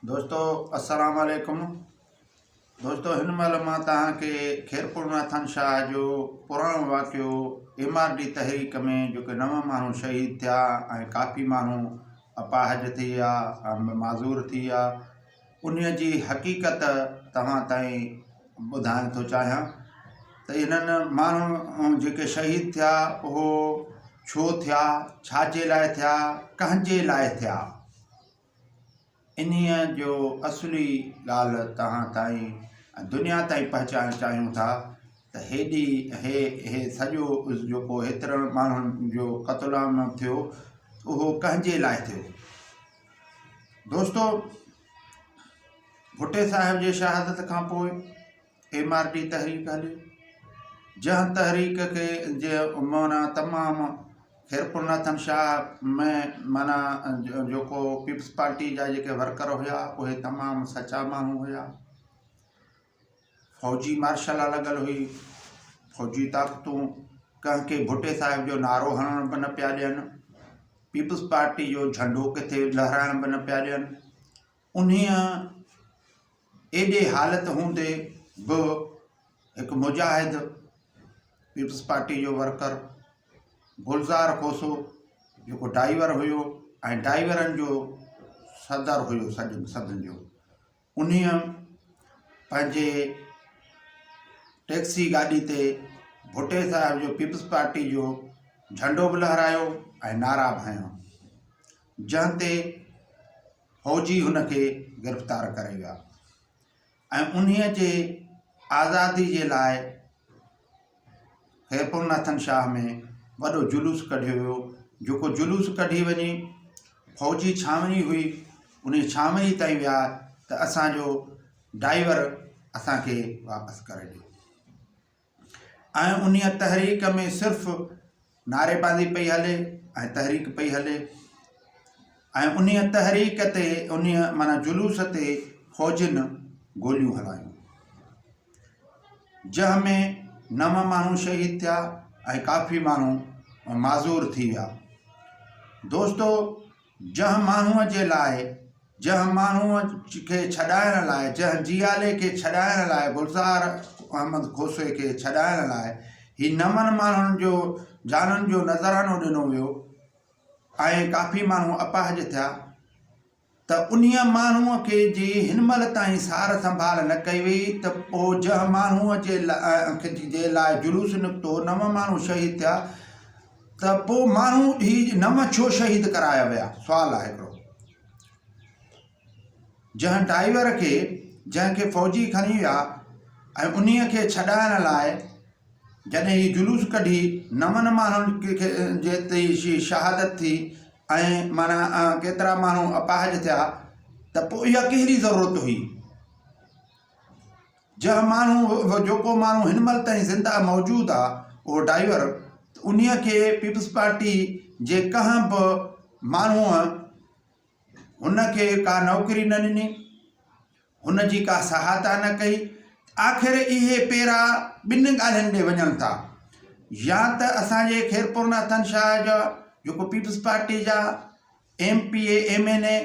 دوستو السلام عليڪم دوستو هن مهل مان توهان کي خيرپور ناٿن شاهه جو پراڻو واقعو ايم آر ڊي تحريڪ ۾ جيڪي نو ماڻهو شهيد ٿيا ۽ ڪافي ماڻهو اپاهج ٿي ويا ۽ معذور ٿي ويا ان جي حقيقت توهان تائين ٻڌائڻ ٿو چاهيان ته انهن ماڻهن جيڪي شهيد ٿيا اهو ڇو ٿيا ڇا جي لاء ٿيا ڪنهن جي لاء ٿيا انهيء جو اصلي ڳالهه توهان تائين ۽ دنيا تائين پهچائڻ چاهيون ٿا ته هيڏي هي هي سڄو جيڪو هيترن ماڻهن جو قتل عام ٿيو اهو ڪنهن جي لاء ٿيو؟ دوستو ڀٽي صاحب جي شهادت کان پوء ايم آر ڊي تحريڪ هلي جنهن تحريڪ کي جي معنيٰ تمام خيرپور ناٿن شاهه ۾ معنيٰ جيڪو پيپلز پارٽي جا جيڪي ورڪر هيا اهي تمام سچا ماڻهو هيا فوجي مارشل لا لڳل هئي فوجي طاقتون ڪنهن کي ڀٽي صاحب جو نعرو هڻڻ به نه پيا ڏين پيپلز پارٽي جو جهنڊو ڪٿي لهرائڻ به نه پيا ڏين انهيء ايڏي حالت هوندي به هڪ مجاهد پيپلز پارٽي جو ورڪر گلزار کوسو جيڪو ڊائيور هيو ۽ ڊائيورن جو صدر هيو سڄن سڀن جو انهيء پنهنجي ٽيڪسي گاڏي تي ڀٽي صاحب جو پيپلز پارٽي جو جهنڊو به لهرايو ۽ نعرا به هنيا جنهن تي فوجي هن کي گرفتار ڪري ويا ۽ انهيء جي آزادي جي لاء خيرپور ناٿن شاهه ۾ وڏو جلوس ڪڍيو ويو جيڪو جلوس ڪڍي وڃي فوجي ڇانوڻي هئي ان ڇانوڻي تائين ويا ته اسانجو ڊائيور اسانکي واپس ڪري ڏيو ۽ انهيء تحريڪ ۾ صرف نعريبازي پئي هلي ۽ تحريڪ پئي هلي ۽ انهيء تحريڪ تي انهيء معنيٰ جلوس تي فوجين گوليون هلايون جنهن ۾ نو ماڻهو شهيد ٿيا ۽ ڪافي ماڻهو معذور ٿي ويا دوستو جنهن ماڻهوء جي لاء، جنهن ماڻهوء کي ڇڏائڻ لاء، جنهن جيالي کي ڇڏائڻ لاء، گلزار احمد کوسي کي ڇڏائڻ لاء هي نون ماڻهن جو جانن جو نذرانو ڏنو ويو ۽ ڪافي ماڻهو اپاهج ٿيا ته انهيء ماڻهوء کي جي هن مهل تائين سار سنڀال نه ڪئي وئي ته پوء جنهن ماڻهوء جي لاء جلوس نڪتو، نو ماڻهو شهيد ٿيا، ته پوء ماڻهو هي نو ڇو شهيد ڪرايا ويا؟ سوال آهي هڪڙو. جنهن ڊائيور کي جنهن کي فوجي کڻي ويا ۽ انهيء کي ڇڏائڻ لاء جڏهن هي جلوس ڪڍي نون ماڻهن جي تي شهادت ٿي ۽ معنيٰ ڪيترا ماڻهو اپاهج ٿيا ته پوء اها ڪهڙي ضرورت هئي؟ جنهن ماڻهو جيڪو ماڻهو هن مهل تائين زنده موجود آ اهو ڊائيور ته انهي کي پيپلز پارٽي جي ڪنهن به ماڻهوء هن کي ڪا نوڪري نه ڏني هن جي ڪا سهائتا نه ڪئي آخر اهي پيرا ٻن ڳالهين ڏي وڃن ٿا يا ته اسان جي خيرپور ناٿن شاهه جا جيڪو پيپلز پارٽي جا M P A M N A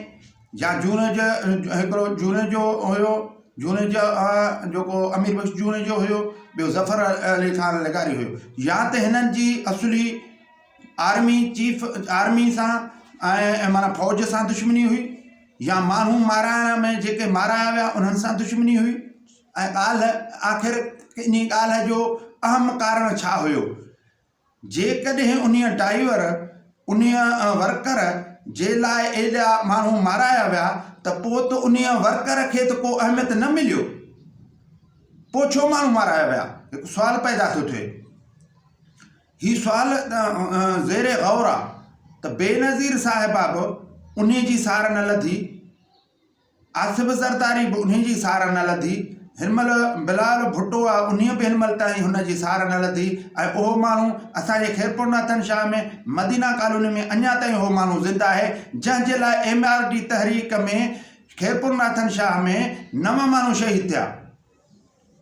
يا جوڻيجو هڪڙو جوڻيجو هيو جوڻيجو جيڪو امير بخش جوڻيجو هيو ٻيو ظفر علي خان لغاري هيو يا ته هنن جي اصلي آرمي چيف آرمي سان ۽ معنيٰ فوج سان دشمني هئي يا ماڻهو مارائڻ ۾ جيڪي مارايا ويا انهن سان دشمني هئي ۽ ڳالهه آخر انهي ڳالهه جو اهم ڪارڻ ڇا هيو جيڪڏهن انهيء ڊائيور، انهيء ورڪر، جي لاء ايڏا ماڻهو مارايا ويا ته پوء ته انهيء ورڪر کي ته ڪو اهميت نه مليو. پوء ڇو ماڻهو مارايا ويا؟ هڪ سوال پيدا ٿو ٿئي. هي سوال زير غور آ ته بينظير صاحبه به انهيء جي سار نه لڌي. آصف زرداري به انهي جي سار نه لڌي، هن مهل بلال ڀٽو آ انهي به هن مهل تائين هن جي سار نه لڌي ۽ اهو ماڻهو اسان جي خيرپور ناٿن شاهه ۾ مدينه ڪالوني ۾ اڃا تائين اهو ماڻهو زنده آهي جنهن جي لاء ايم آر ڊي تحريڪ ۾ خيرپور ناٿن شاهه ۾ نو ماڻهو شهيد ٿيا.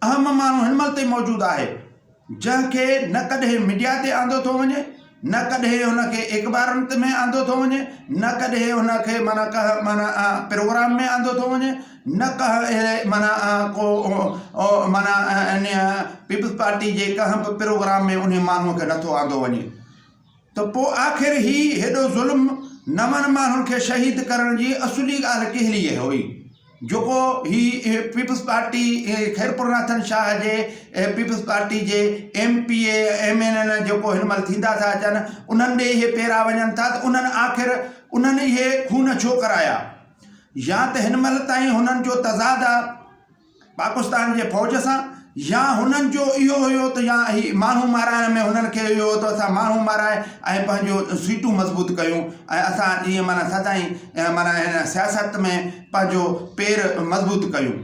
اهم ماڻهو هن مهل تائين موجود آهي جنهن کي نه ڪڏهن ميڊيا تي آندو ٿو وڃي. نه ڪڏهن هن کي اخبارن ۾ آندو ٿو وڃي نه ڪڏهن هن کي معنيٰ ڪنهن معنيٰ پروگرام ۾ آندو ٿو وڃي نه ڪنهن معنيٰ ڪو معنيٰ ان پيپلز پارٽي جي ڪنهن به پروگرام ۾ ان ماڻهوء کي نٿو آندو وڃي ته پوء آخر هي هيڏو ظلم نون ماڻهن کي شهيد ڪرڻ جي اصلي ڳالهه ڪهڙي هئي؟ جيڪو هي پيپلز پارٽي خيرپور ناٿن شاهه جي پيپلز پارٽي جي M P A M N N جيڪو هن مهل ٿيندا ٿا اچن انهن ڏي اهي پيرا وڃن ٿا ته انهن آخر انهن اهي خون ڇو ڪرايا يا ته هن مهل تائين هنن جو تضاد آ پاڪستان جي فوج سان يا هنن جو اهو هيو ته يا هي ماڻهو مارائڻ ۾ هنن کي اهو هو ته اسان ماڻهو مارائي ۽ پنهنجو سيٽون مضبوط ڪيون ۽ اسان جيئن معنيٰ سدائين معنيٰ هن سياست ۾ پنهنجو پير مضبوط ڪيون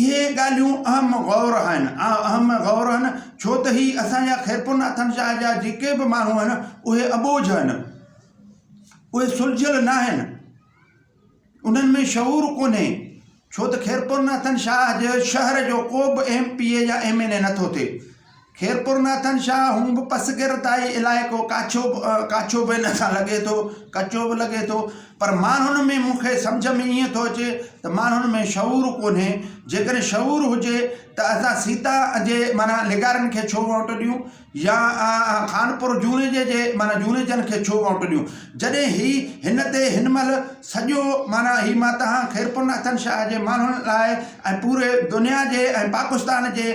اهي ڳالهيون اهم غور آهن اهم غور آهن ڇو ته هي اسان جا خيرپور ناٿن شاهه جا جيڪي به ماڻهو آهن اهي اٻوجهه آهن اهي سلجهيل نه آهن انهن ۾ شعور ڪونهي، ڇو ته خيرپورناٿن شاهه جي شهر جو ڪو به ايم پي اي يا ايم اين اي نٿو ٿئي. خيرپورناٿن شاهه هون به پسگردائي علائقو ڪاڇو ڪاڇو به ان سان لڳي ٿو، ڪچو به لڳي ٿو پر ماڻهن ۾ مون کي سمجهه ۾ ائين ٿو اچي ته ماڻهن ۾ شعور ڪونهي، جيڪڏهن شعور هجي ته اسان سيتا جي معنيٰ لغارين کي ڇو ووٽ ڏيون؟ يا خانپور جوڻيجي جي معنيٰ جوڻيجن کي ڇو ووٽ ڏيون جڏهن هي هن تي هن مهل سڄو معنيٰ هي مان تهان خيرپور ناٿن شاهه جي ماڻهن لاء ۽ پوري دنيا جي ۽ پاڪستان جي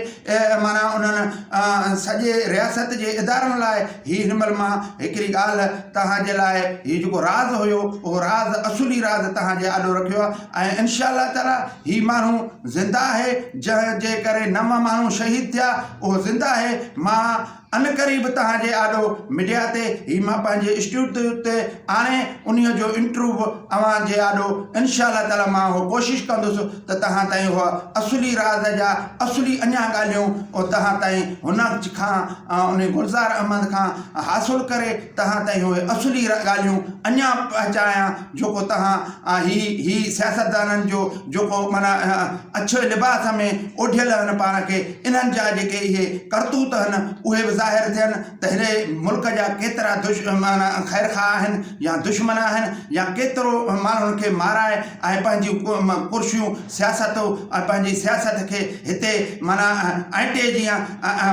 معنيٰ انهن سڄي رياست جي ادارن لاء هي هن مهل مان هڪڙي ڳالهه تهان جي لاء هي جيڪو راز هيو اهو راز اصلي راز تهان جي آڏو رکيو آهي ۽ انشاء الله تعاليٰ هي ماڻهو زنده آهي جنهن جي ڪري نو ماڻهو شهيد ٿيا اهو زنده آهي مان عنقريب توهان جي آڏو ميڊيا تي هي مان پنهنجي اسٽوڊيو تي آڻي انهي جو انٽرويو به اوهان جي آڏو انشاء الله تعالي مان اهو ڪوشش ڪندس ته توهان تائين اها اصلي راز جا اصلي اڃا ڳالهيون اهو توهان تائين هن کان انهي گلزار احمد کان حاصل ڪري توهان تائين اهي اصلي ڳالهيون اڃا پهچايان جيڪو توهان هي هي سياستدانن جو جيڪو معنيٰ اڇي لباس ۾ اوڍيل هن پاڻ کي انهن جا جيڪي اهي ڪرتوت هن اهي به ظاهر ٿين ته هن ملڪ جا ڪيترا دش معنيٰ خير خواهه آهن يا دشمن آهن يا ڪيترو ماڻهن کي مارائي ۽ پنهنجيون ڪرسيون سياست ۽ پنهنجي سياست کي هتي معنيٰ آئٽي جيان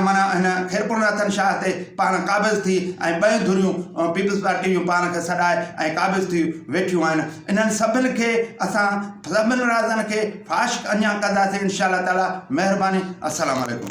معنيٰ هن خيرپورناٿن شاهه تي پاڻ قابض ٿي ۽ ٻئي ڌريون پيپلز پارٽي جون پاڻ کي سڏائي ۽ قابض ٿي ويٺيون آهن انهن سڀن کي اسان سڀن رازن کي فاش اڃا ڪنداسين انشاء الله تعالي مهرباني السلام عليڪم.